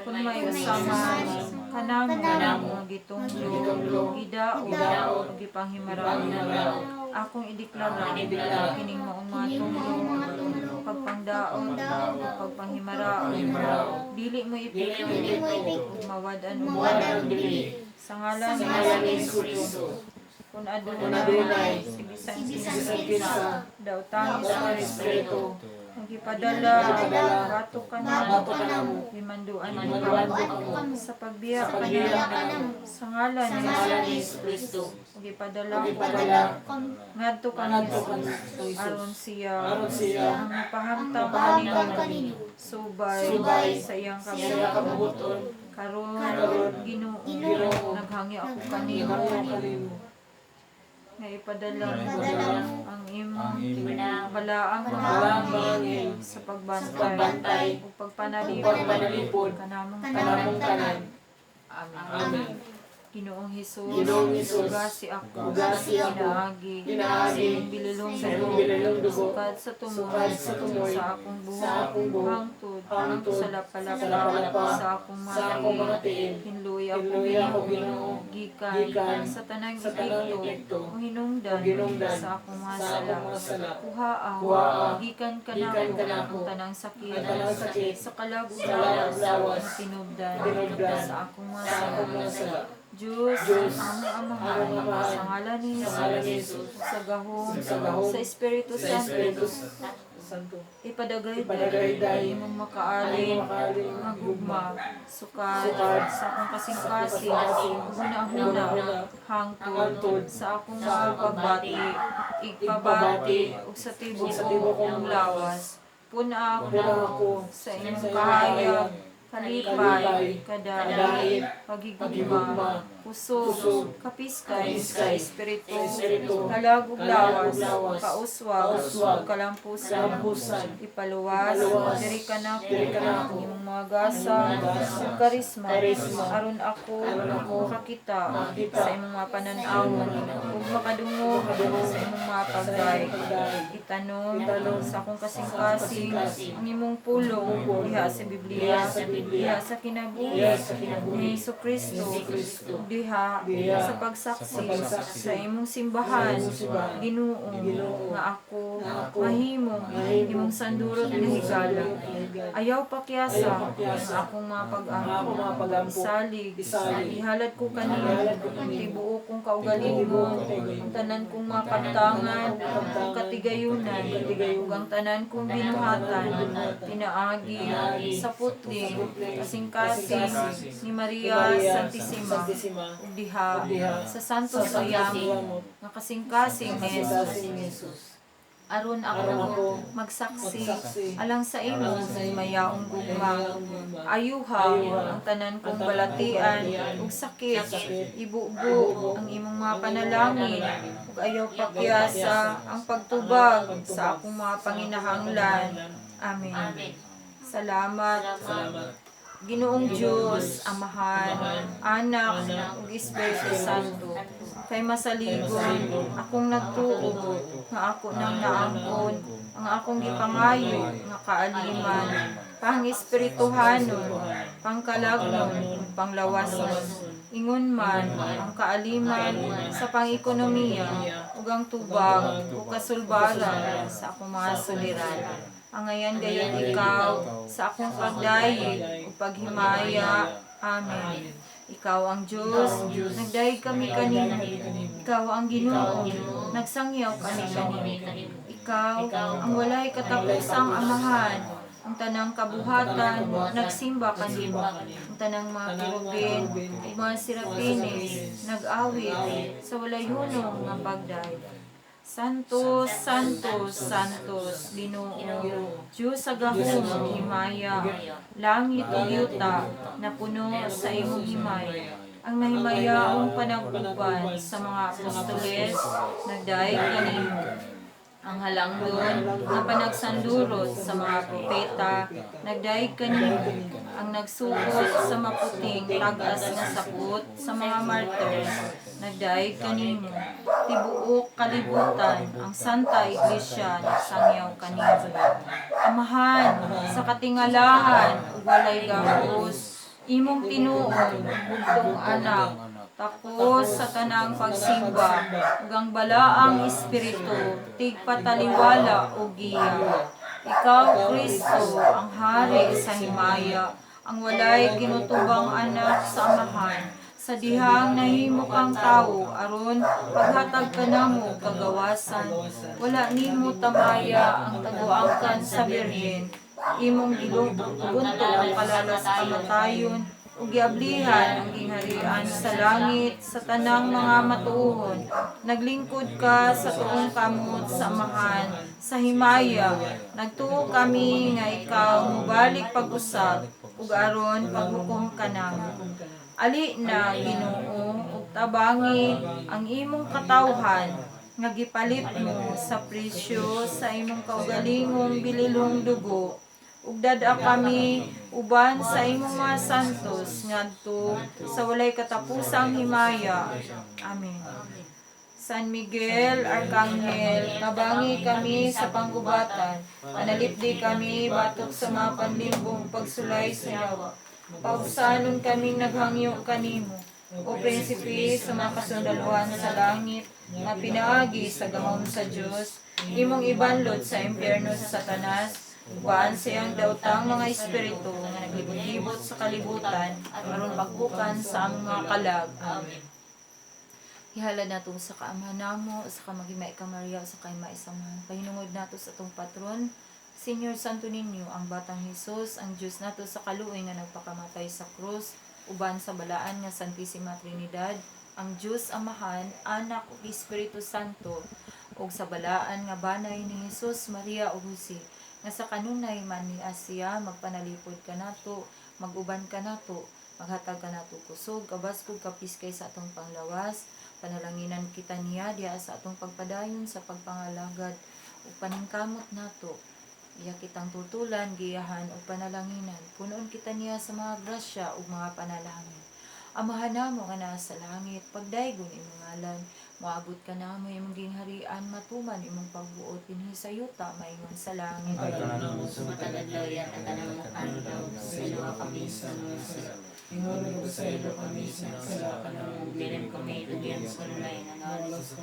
kung may usaman, kanamo, Kanamo, mga gitunglo, gitunglo, gidaot, gidaot, ug gipanghimarao, gipanghimarao, akong ideklara, Akong ideklara, kining maong mga Kining maong mga tunglo, tunglo, pagpangdaot, pagpangdaot, ug pagpanghimarao, pagpanghimarao, dili mo dili mo Dili mo epekto, epekto, ug mawad-an og mawad-an og dili. Sa ngalan Sa ni ngalan ni Hesus Kristo, Kung adunay, Kung adunay, si bisan Si bisan bisan kinsa, kinsa, daotang daotang espiritu, espiritu, ang gipadala, Gipadala, bato kanamo, bato kanamo, gimanduan mo gimanduan mo kamo, kamo, sa pagbiya Sa pagbiya kanamo, kanamo, sa ngalan Sa ni ngalan ni Hesus Kristo, ug gipadala ug ko gipadala, ngadto kang ngadto kang Hesus, Hesus, aron siya, aron siya, ang mapahamtang ang mapahamtang kanimo, kanimo, subay, subay, sa iyang sa iyang kabubut-on. kabubuton, Karon, Karon, Ginoo, Ginoo, naghangyo ako naghangyo kanimo, ako kanimo, nga ipadala Nga mo ipadala mo ang imong Ang imong balaang mga balaang anghel mga anghel, sa pagbantay, sa pagbantay, ug pagpanalipod, ug pagpanalipod, kanamong kanamong tanan. Amen. Amen. Ginoong Hesus, Ginoong Hesus, ugasi ako, ugasi ako, pinaagi, pinaagi, sa imong bililong sa imong bililong dugo, sukad sa tumoy, sukad sa tumoy, sa akong buhok, sa akong buhok, hangtod, hangtod, sa lapalapa, sa lapalapa, sa akong mga sa akong mga tiil, hinluya ako, hinluya ako, Ginoo, gikan, gikan, sa tanang sa tanang epekto, epekto, o hinungdan, o hinungdan, sa akong mga sa sala, akong mga sala, kuhaa, kuhaa, gikan gikan kanako, kanako, ang tanang sakit, ang tanang sakit, sa kalag ug sa kalag ug lawas, nga tinubdan, tinubdan, sa akong mga sa akong sala. mga sala, Diyos, Diyos, among amahan, among amahan, sa ngalan ni sa ngalan ni Jesus, sa gahom, sa gahom, sa Espiritu sa Santo, Espiritu Santo, ipadagayday, ipadagayday, imong makaalin, imong makaalin, nga gugma, sukad, sukad, sa akong kasing-kasing, kasing-kasing, hunahuna, hunahuna, hangtod, hangtod, sa akong sa mga akong pagbati, igpabati, ug sa ug sa tibuok tibuok kong kong lawas, puna puna ako ako sa imong sa imong kahayag, kahayag, kalipay, kalipay, kadait, kadait, pagigugma, pagigugma, kusog, kusog, kapiskay, kapiskay, sa espiritu, sa espiritu, kalag ug kalag lawas, ug lawas, kauswag, kauswag, ug kalampusan, kalampusan, ipaluwas, ipaluwas, diri kanako, diri kanako, ang imong mga gasa, ang imong mga gasa, ug karisma, karisma, aron ako, aron ako, makakita, makakita, sa imong mga pananaw, sa imong mga pananaw, ug makadungog, makadungog, sa imong mga sa pagday. imong pagday, Itanom, itanom, sa akong sa akong kasing-kasing, kasing-kasing, ang imong pulong, imong pulong, diha sa Biblia, diha sa Biblia, diha sa kinabuhi, diha sa kinabuhi, ni Hesus Kristo, ni Hesus Kristo, diha, diha, sa pagsaksi, sa pagsaksi, sa imong simbahan, sa imong simbahan, Ginoo, Ginoo, nga ako, nga ako, mahimo, mahimo, imong sandurot nga imong higala. sandurot nga higala. Ayaw pakyasa, Ayaw pakyasa, ang akong mga ang pag-ampo, akong mga pag-ampo, isalig, isalig, ihalad ko kanimo, ihalad ko ang kanimo, tibuok kong kaugalingon, tibuok kong kaugalingon, ang tanan kong mga kaptangan, ang katigayunan, katigayunan, ug ang tanan kong binuhatan, pinaagi sa putling, kasing-kasing ni Maria Santissima, Santissima, ug diha ug diha sa Santo sa Santo Suyamot, Suyamot, nga kasing-kasing ni Jesus. kasing-kasing ni Jesus. Aron Aron ako ako magsaksi magsaksi, alang sa imo alang sa imo, mayaong gugma. mayaong gugma. Ayuha Ayuha ang tanan kong ang tanan kong balatian balatian, ug sakit, sakit, ibubo ibubo ang imong mga ang imong panalangin panalangin, ug ayaw ayaw pakyasa pakyasa ang pagtubag ang sa akong mga sa akong panginahanglan. panginahanglan. Amen. Amen. Salamat. Salamat. Ginoong Ginoong Diyos, Diyos, Amahan, Amahan, Anak, Anak, ug Espiritu Espiritu Santo. Kay masaligon Kay masaligon, akong nagtuo nga ako nang naangkon ang akong gipangayo nga kaaliman, pang-espirituhanon, pangkalagnon, ug panglawason. Ingon man ang kaaliman sa pang-ekonomiya ug ang tubag ug kasulbaran sa akong mga suliran. Angayan gayud ikaw sa akong pagdayeg ug paghimaya. Amen. Ikaw ang Diyos, nagdayeg kami kanimo. Ikaw ang Ginoo, nagsangyaw kami kanimo. Ikaw ang walay katapusang amahan, ang tanang kabuhatan, nagsimba kanimo. Ang tanang mga kerubin, ug mga serapines, nag-awit sa walay hunong nga pagdayeg. Santos, Santos, Santos, Ginoo, Diyos sa gahom ug himaya, langit ug yuta napuno sa imong himaya. Ang nahimayaong panag-uban sa mga apostoles nagdaig kanimo. Ang halangdon nga panagsandurot sa mga propeta nagdaig kanimo. Ang nagsuot sa maputing tag-as nga sapot sa mga martyrs nagdaig kanimo. Tibuok kalibutan ang Santa Iglesia nagsangyaw kanimo. Amahan sa katingalahan ug walay gapos, imong tinuod bugtong anak, takos sa tanang pagsimba ug ang balaang espiritu tigpataliwala og giya. Ikaw, Kristo, ang hari sa himaya, ang walay kinutubang anak sa Amahan, sa dihang nahimo kang tawo aron paghatag kanamo kagawasan, wala nimo tamaya ang taguangkan sa birhen, imong gibunto ang kalalas kamatayon ug giablihan ang gingharian sa langit sa tanang mga matuohon. Naglingkod ka sa tuong kamot sa Amahan sa himaya. Nagtuo kami nga ikaw mobalik pag-usab ug aron paghukom kanamo. Ali na, Ginoo, ug tabangi ang imong katawhan nga gipalit mo sa presyo sa imong kaugalingong bililhong dugo, ug dad-a kami uban sa imong mga santos ngadto sa walay katapusang himaya. Amen. San Miguel Arcangel, tabangi kami sa panggubatan, panalipdi kami batok sa mga panlimbong pagsulay sa yawa. Paubsanon kaming naghangyo kanimo, o prinsipe sa mga kasundaluhan sa langit, nga pinaagi sa gahom sa Dios, imong ibanlod sa impyerno sa Satanas, uban sa iyang daotang mga espiritu nga naglibot-libot sa kalibutan aron pagbukan sa among mga kalag. Amen. Ihalad nato sa kaamahan namo, sa kamagimay ka Maria, sa kay maisamahan. Pahinungod nato sa atong patron, Senior Santo Niño, ang Batang Hesus, ang Diyos nato sa kaluoy nga nagpakamatay sa krus, uban sa balaan nga Santissima Trinidad, ang Diyos Amahan, Anak ug Espiritu Santo, ug sa balaan nga banay ni Hesus, Maria ug Jose, nga sa kanunay man ni Asya, magpanalipod kanato, maguban kanato, maghatag kanato kusog, kabaskog, kapiskay sa atong panglawas, panalanginan kita niya diha sa atong pagpadayon sa pagpangalagad ug paningkamot nato. Iya kitang tutulan, giyahan ug panalanginan. Punoon kita niya sa mga grasya ug mga panalangin. Amahan namo nga naa sa langit, pagdaygon imong ngalan, moabot kanamo imong gingharian, matuman imong pagbuot dinhi sa yuta maingon sa langit. Ang kalan namo sa Matag adlaw ihatag kanamo karon adlaw, pasayloa kami sa mga sala. Ingon nagpasaylo kami sa nakasala kanamo. Dili mo kami hitugian sa panulay, hinunoalos sa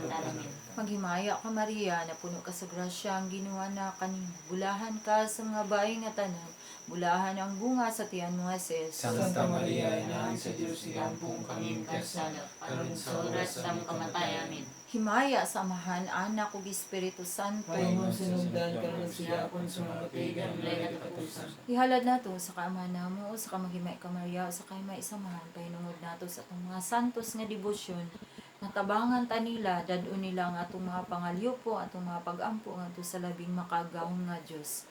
kami. Maghimaya ka Maria, napuno ka sa grasya, ang Ginoo na kanimo. Bulahan ka sa mga babae nga tanan, bulahan ang bunga sa tiyan mo nga si Jesus. Santa Maria, Inahan sa Diyos, iampong Kaming kaming kasala, kasala, karon sa oras sa among kamatayon. Amen. Himaya sa Amahan, Anak ug Espiritu Santo. Pahingon sinugdan karon sigapon sa mga matigan Walay katapusan. Ihalad nato sa kaamahan namo, sa kamagimay ka Maria, sa kay maisamahan, pahinungod nato sa atong mga santos nga debosyon, natabangan ta nila, dad-on nila ang atong mga pangalyupo, atong mga pag-ampo ngadto sa labing makagagahom nga Dios.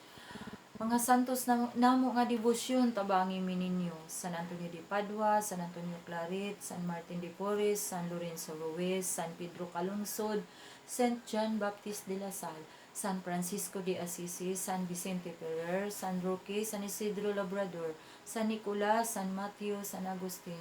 Mga santos na, namo nga debosyon, tabangi mi ninyo. San Antonio de Padua, San Antonio Claret, San Martin de Porres, San Lorenzo Ruiz, San Pedro Calungsod, Saint John Baptist de la Salle, San Francisco de Assisi, San Vicente Ferrer, San Roque, San Isidro Labrador, San Nicolas, San Mateo, San Agustin.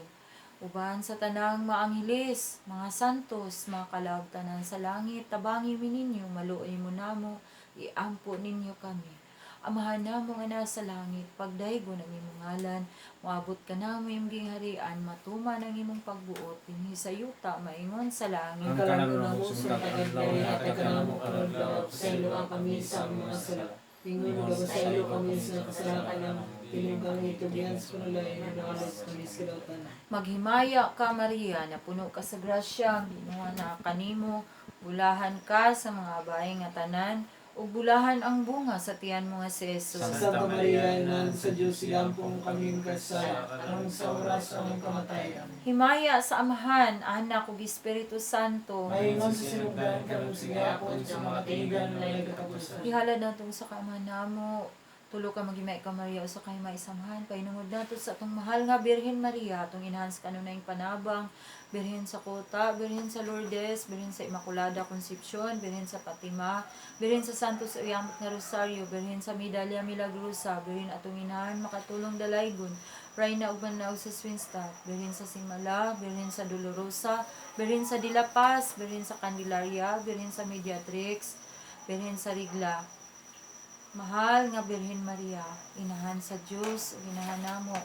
Uban sa tanang maanghilis, mga santos, mga kalagtanan sa langit, tabangi mi ninyo, maluoy mo namo, iampo ninyo kami. Amahan namo nga nasa langit, pagdaygon ang imong ngalan, moabot ka namo imong gingharian, matuman ang imong pagbuot dinhi sa yuta maingon sa langit. Ang kalan namo sa matag adlaw, ihatag kanamo karon adlaw, pasayloa kami sa among mga sala. Ingon nagapasaylo kami sa nakasala kanamo. Dili mo kami hitugian sa panulay, hinunoalos kami sa kalautan. Maghimaya ka Maria, napuno ka sa grasya, ang Ginoo na kanimo, bulahan ka sa mga babae nga tanan, Ug bulahan ang bunga sa tiyan mo nga si Jesus. Santa Maria, Inahan sa Diyos, igampo mo kami makasala, karon sa oras sa among kamatayan. Amen. Himaya sa Amahan, Anak ug Espiritu Santo. Maingon sa sinugdan, karon sa gihapon, sa mga katuigan, walay katapusan. Ihalad nato sa kaamahan namo, tulo ka maghimay ka Maria usa ka himay samahan pahinungod nato sa atong mahal nga Birhen Maria, atong inahan sa kanunayng panabang, Birhen sa Kota, Birhen sa Lourdes, Birhen sa Immaculada Concepcion, Birhen sa Fatima, Birhen sa Santos Uyamot nga Rosario, Birhen sa Medalya Milagrosa, Birhen atong inahan makatulong dalaygon, Reyna ug Manlaog sa Swinstadt, Birhen sa Simala, Birhen sa Dolorosa, Birhen sa De La Paz, Birhen sa Candelaria, Birhen sa Mediatrix, Birhen sa Rigla. Mahal nga Birhen Maria, inahan sa Dios ug inahan namo.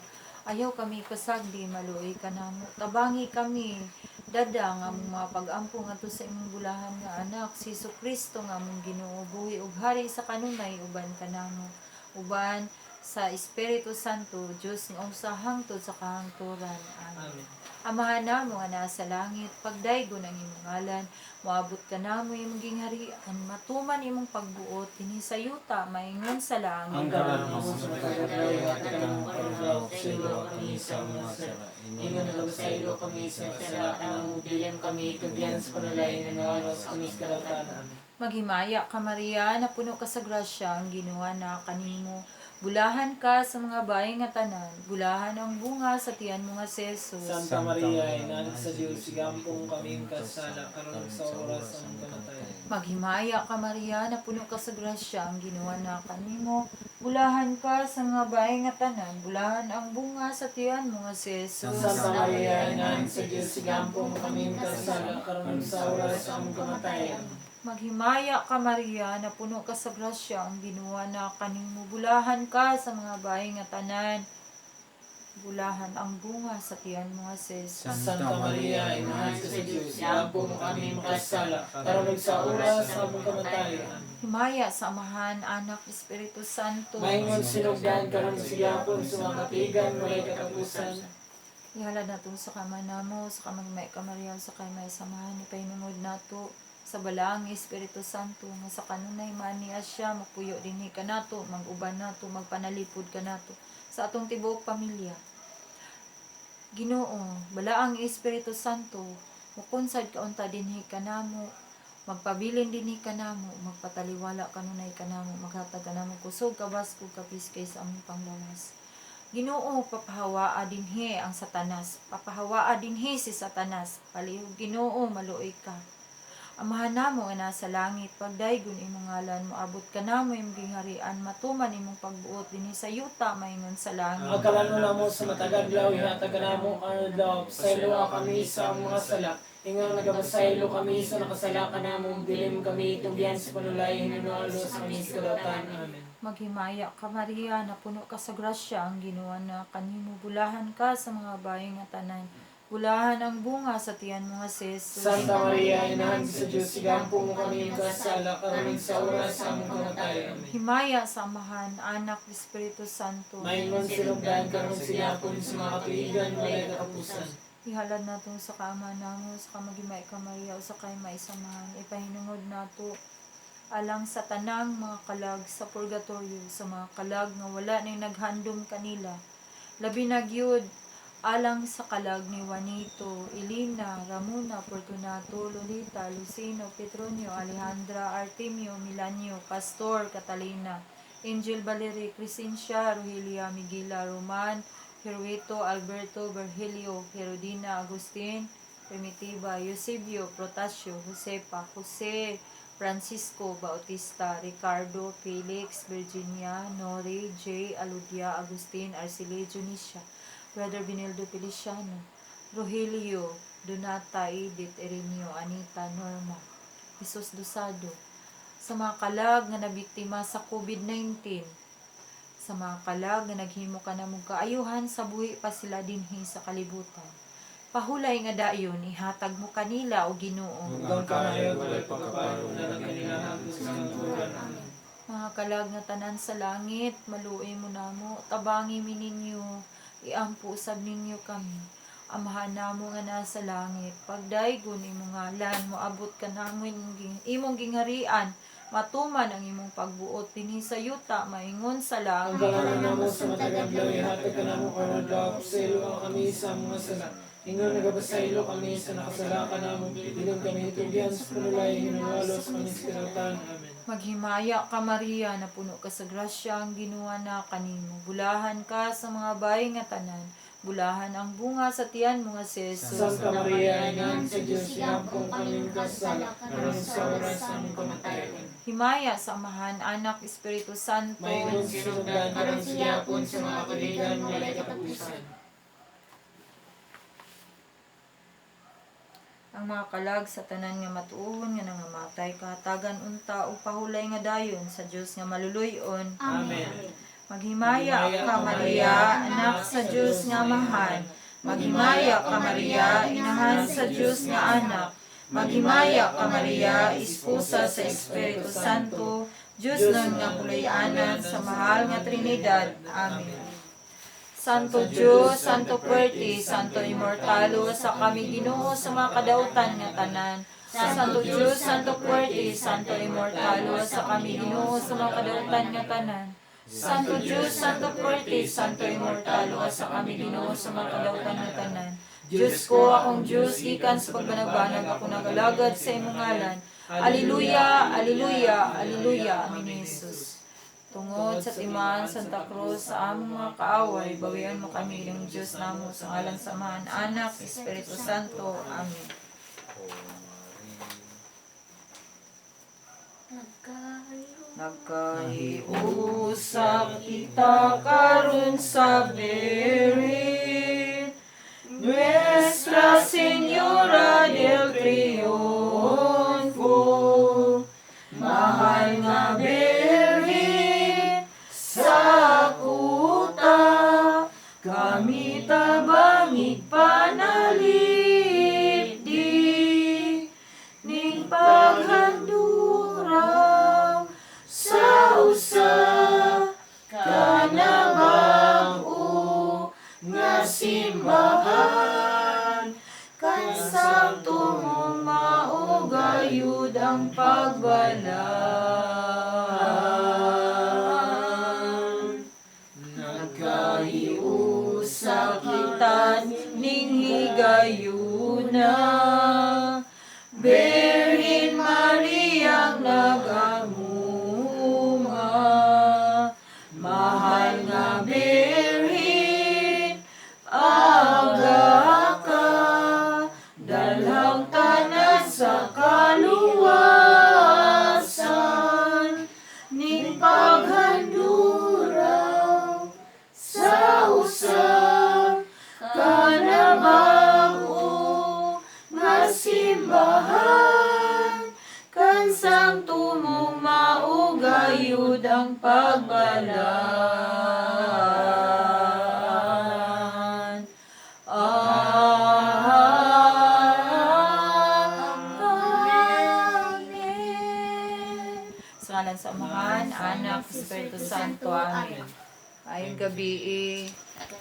Ayaw kami pasagdi, maluoy ka namo. Tabangi kami, dada nga among mga pag-ampo ngadto sa imong bulahan nga anak, si Kristo nga among Ginoo, buhi ug hari sa kanunay uban kanamo. Uban sa Espiritu Santo, Dios nga usa hangtod sa kahangturan. Amen. Amen. Amahan namo nga naa sa langit, pagdaygon ang imong ngalan, moabot ka namo imong gingharian, matuman imong pagbuot dinhi sa yuta maingon sa Ang langit. karan mo sa matagad ihatag kanamo karon adlaw, pasayloa kami sa among mga sala. Ingon nagapasaylo kami sa nakasala kanamo, dili mo kami itugyan sa panulay, hinuno sa kami sa kalautan. Amen. Maghimaya ka Maria, napuno ka sa grasya, ang Ginoo na kanimo. Bulahan ka sa mga bahay nga tanan, bulahan ang bunga sa tiyan mo nga si Jesus. Santa Maria, Inahan sa Diyos, igampong kami kasala, karon sa oras sa among kamatayan. Maghimaya ka Maria, napuno ka sa grasya, ang Ginoo na kanimo. Bulahan ka sa mga bahay nga tanan, bulahan ang bunga sa tiyan mo nga si Jesus. Santa Maria, Inahan sa Diyos, igampong kami kasala, karon sa oras sa among kamatayan. Maghimaya ka Maria, napuno ka sa grasya, ang Ginoo na kanimo. Bulahan ka sa mga bahay nga tanan, bulahan ang bunga sa tiyan mo nga si Jesus. Santa Maria, Inahan sa Diyos, igampong kami makasala, karon sa oras sa among kamatayan. Amen. Himaya sa Amahan, Anak, Espiritu Santo. Maingon sinugdan karon sa gihapon sa mga katuigan, walay katapusan. Ihalad nato sa kama namo, sa kamagmay ka Maria, sa kay may samahan, ipahinungod nato sa balaang Espiritu Santo, nga sa kanunay maniya siya, magpuyo dinhi kanato, mag-uban nato, magpanalipod kanato, sa atong tibuok pamilya. Ginoo, balaang Espiritu Santo, mukunsad kaunta dinhi kanamo, magpabilin dinhi kanamo, magpataliwala kanunay kanamo, maghatag kanamo kusog, kabaskog, kapiskay sa among panglawas. Ginoo, papahawaa dinhi ang Satanas. Papahawaa dinhi si Satanas. Palihog Ginoo, maluoy ka. Amahan namo nga nasa langit, pagdaygon imong ngalan, moabot ka namo imong gingharian, matuman imong pagbuot dinhi sa yuta maingon sa langit. Ang kalano namo sa matag adlaw, ihatag kanamo karon adlaw, pasayloa kami sa among mga sala. Ingon nagapasaylo kami sa nakasala kanamo, dili mo kami itugyan sa panulay, hinuno sa kami sa kalautan. Amen. Maghimaya ka Maria, napuno ka sa grasya, ang Ginoo na kanimo, bulahan ka sa mga bahay nga tanan. Bulahan ang bunga sa tiyan mo nga si Jesus. Santa Maria, Inahan sa Diyos, igampo mo kami makasala, karon sa oras sa among kamatayan. Amen. Himaya sa Amahan, Anak, Espiritu Santo. Maingon sinugdan karon sa gihapon sa mga katuigan, walay katapusan. Ihalad nato sa kaama namo, sa kamagimay ka Maria, o sa kay maisamahan. Ipahinungod nato alang sa tanang mga kalag sa purgatorio, sa mga kalag nga wala nay naghandom kanila. Labi na gyud alang sa kalag ni Juanito, Elena, Ramona, Fortunato, Lolita, Lucino, Petronio, Alejandra, Artemio, Milanio, Pastor, Catalina, Angel Valerie, Crescencia, Rogelia, Miguela, Roman, Heruito, Alberto, Virgilio, Herodina, Agustin, Primitiva, Eusebio, Protasio, Josepa, Jose, Francisco, Bautista, Ricardo, Felix, Virginia, Nori, J. Aludia, Agustin, Arceli, Dionisia, Brother Benildo Feliciano, Rogelio, Donata, Edith, Ireneo, Anita, Norma, Jesus Dosado, sa mga kalag nga nabiktima sa COVID-19, sa mga kalag nga naghimo ka na mong kaayuhan sa buhi pa sila dinhi sa kalibutan. Pahulay nga dayon, ihatag mo kanila o Ginoo. Ug ang kaayo walay pagkaparo, na kanila hangtod sa kahangturan. Amen. Mga kalag nga tanan sa langit, maluoy mo namo, tabangi mi ninyo, iampo usab ninyo kami. Amahan namo nga nasa langit, pagdaygon imong ngalan, moabot ka namo imong gingharian, Matuman ang imong pagbuot dinhi sa yuta maingon sa Ang langit. kalanan namo sa matag adlaw, ihatag ka namo karon adlaw, pasayloa kami sa among mga sala. Ingon nagapasaylo kami sa nakasala kanamo, dili kami hitugyan sa panulay, hinunalo sa kami sa kalautan. Amen. Maghimaya ka Maria, napuno ka sa grasya, ang Ginoo na kanimo. Bulahan ka sa mga bayi nga tanan, bulahan ang bunga sa tiyan mo nga si Jesus. Santa Maria, Inahan sa Diyos, iampong kami kasala, karon sa oras sa among kamatayon. Himaya sa Amahan, Anak, Espiritu Santo. Maingon sinugdan karon sa gihapon sa mga kaligan walay katapusan. Ang mga kalag sa tanan nga matuohon nga nangamatay kahatagan unta o pahulay nga dayon sa Dios nga maluluy-on. Amen. Maghimaya ka Maria, anak sa Dios nga Amahan. Maghimaya ka Maria, inahan sa Dios nga Anak. Maghimaya ka Maria, esposa sa Espiritu Santo, Dios nun nga puluy-anan sa mahal nga Trinidad. Amen. Santo Dios, Santo Puerte, Santo Immortalo, sa kami Ginoo sa mga kadautan nga tanan. Santo Dios, Santo Puerte, Santo Immortalo, sa kami Ginoo sa mga kadautan nga tanan. Santo Dios, Santo Puerte, Santo Immortalo, sa kami Ginoo sa mga kadautan nga tanan. Diyos ko, akong Diyos, gikan sa pagbanagbanag ako nagalagad sa imong ngalan. Alleluia, Alleluia, Alleluia. Amen, Jesus. Tungod sa timaan Santa Cruz sa among mga kaaway, bawian mo kami ilang Diyos namo sa ngalan sa Amahan, Anak, Espiritu Santo. Amen. Nagkahiusap kita karon sa Birhen, Nuestra Señora del Triunfo. Mahal nga Birhen sa kuta, kami tabangig panalipdi, ning paghandurang sa usa ka na bag-o nga simbahan kansang tumong maugayud ang pagbalaan. Nagkahiusa kita ning higayuna, Birhen Mariang nagamuma. Mahal nga Birhen, aga ka, dalhang tanan sa kaluwasan, ning paghandurang sa usa ka na bag-o nga simbahan kansang tumong maugayud ang pagbalaan. Amen. Sa ngalan sa Amahan, Anak, Espiritu Santo. Amen. Ayong gabi eh.